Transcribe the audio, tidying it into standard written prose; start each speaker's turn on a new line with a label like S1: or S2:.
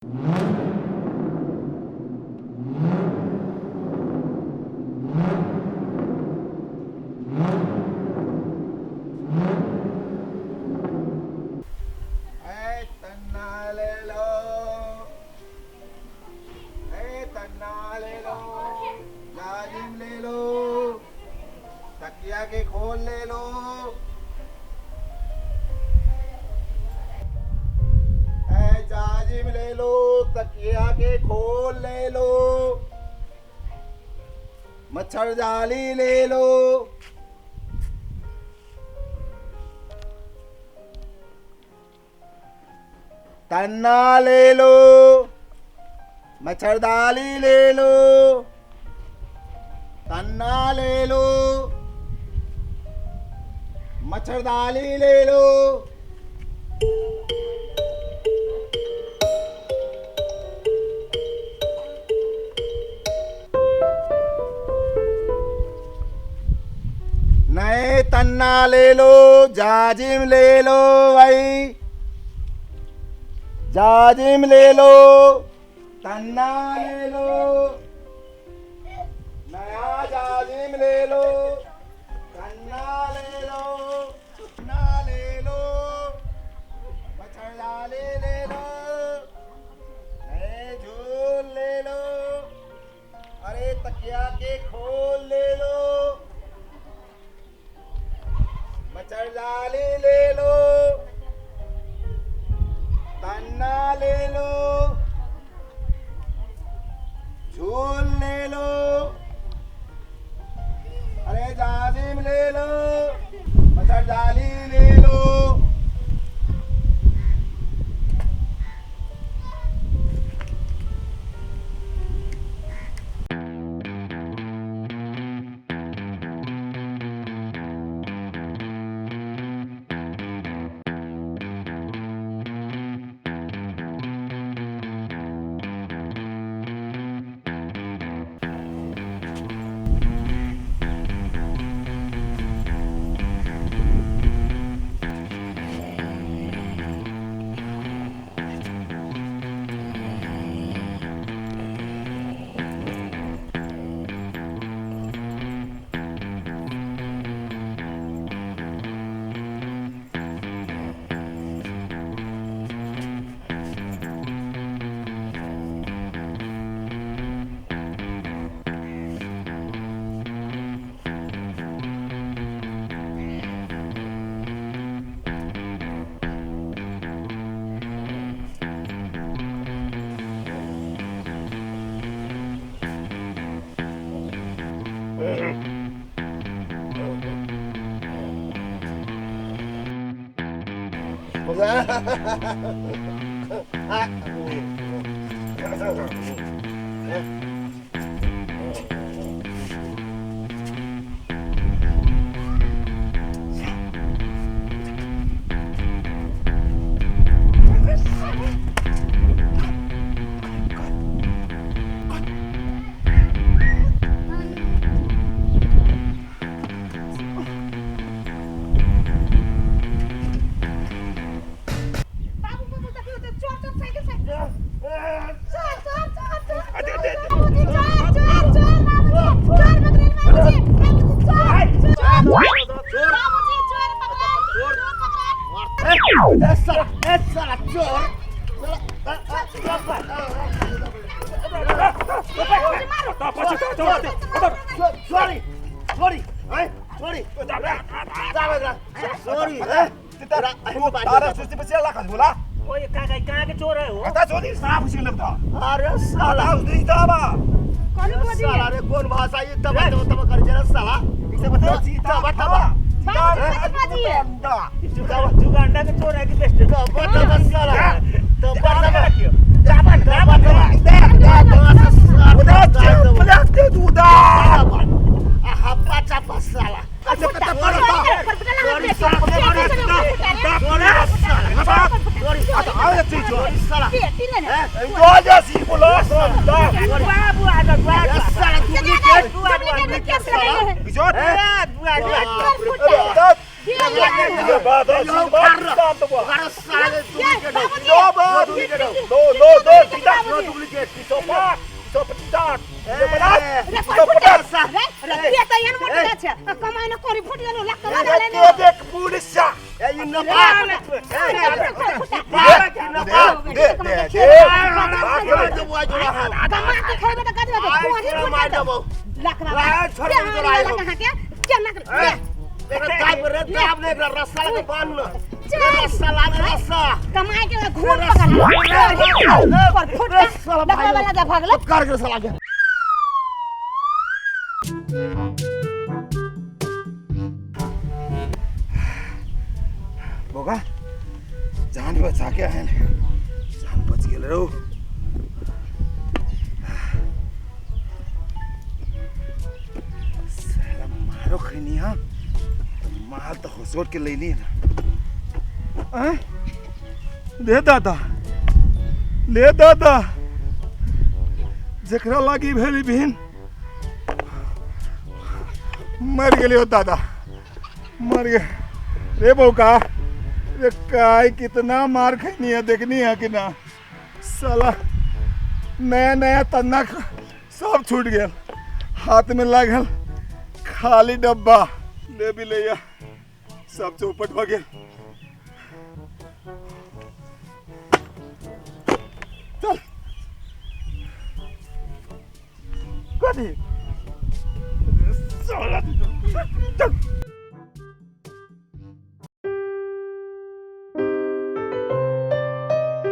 S1: ए तन्ना ले लो, ए तन्ना ले लो, जाजिम ले लो, तकिया के खोल ले लो। ए जाजिम ले लो, तकिया के खोल ले लो, मच्छर जाली ले लो। तन्ना ले लो, मच्छरदानी ले लो, तन्ना ले लो, मच्छरदानी ले लो। नए तन्ना ले लो, जाजिम ले लो भाई, जाजिम ले लो, तन्ना ले लो, नया जाजिम ले लो, तन्ना ले लो, तन्ना ले लो, मच्छरदानी ले लो, नए झूल ले लो, अरे तकिया के खोल ले लो, मच्छरदानी ले लो, तन्ना ले लो, झूल ले लो, अरे जाजिम ले लो, मच्छरदानी ले लो।
S2: बाबू बाबू देखियो त चोर चोर साइकिल से चोर चोर चोर चोर बाबूजी चोर चोर चोर बाबूजी चोर पकड़ेल बाबूजी चोर चोर चोर बाबूजी चोर पकड़ेल चोर पकड़ेल
S3: ए साला चोर
S2: बाबूजी मारो
S3: चोरी चोरी है चोरी चोरी है
S1: तारा सुस्ती पछि लाखा बोला
S4: ओए कहाँ कहाँ के चोर है हो
S1: कता चोरी साफ हुसी लगता
S3: अरे साला
S1: उस दिन तबा
S2: कोनी बोली
S3: साला रे कौन भाषा ये तब तब तब कर जरा साला
S1: इसे बता चीता
S3: तब तब
S2: बाबूजी कथी बाजी
S4: जुगांडा के चोर है कि बेस्ट
S3: तब तब साला तब तब
S4: रखियो
S3: तब तब
S1: उदा चुप लगते उदा
S3: हप्पा चप्पा साला
S1: अच्छा कता पड़ता
S3: चोरी साला
S2: पेटी ने
S1: तो जा सी बोला
S4: बाबू आ जा बाबू
S3: साला डुप्लीकेट
S2: डुप्लीकेट केस लगाइले है
S1: बिजोत
S4: बाबू आ जा
S2: दिया
S1: जिंदाबाद, जिंदाबाद, जिंदाबाद।
S3: साले
S2: ये, बाबूजी,
S1: जिंदाबाद।
S2: ये,
S1: दो दो दो
S2: बाबूजी।
S1: दो डुप्लीकेट 305 350
S2: रे, कोरी फुट गेल। रे, रे, के त एहन मोट छै कमाइ न कोरी फुट गेलो लक्का लगा लेने।
S1: देख पुलिस
S3: ए ई नपाक
S1: दे दे दे।
S2: कमा के खेबै त गजबे के कोरी फुट गेल लकड़ा
S3: ला, छोड़ दे, तोरा आइ हम।
S2: के केना के
S3: रस्सा लगा बांध लो
S2: चल।
S3: रस्सा ला रस्सा
S2: कमाई के घूर पकड़ पर फुट लकड़ा वाला जा भागल।
S3: कर के साला के
S1: बोका जान बचा के आए, जान बच गेल रो। साला मारो खैनी। हाँ तो माल तो होसोट के लेनी है ना। आँ? ले दादा, ले दादा, जकरा लागी भेली बहन मर गेली हो दादा, मर गए रे बौका रे। काय कितना मार खैनी है, देखनी है कि ना। साला नया नया तन्ना सब छूट गेल, हाथ में लागल खाली डब्बा। ले भी ले, सब चौपट भ गेल। चल कथी साला, चल।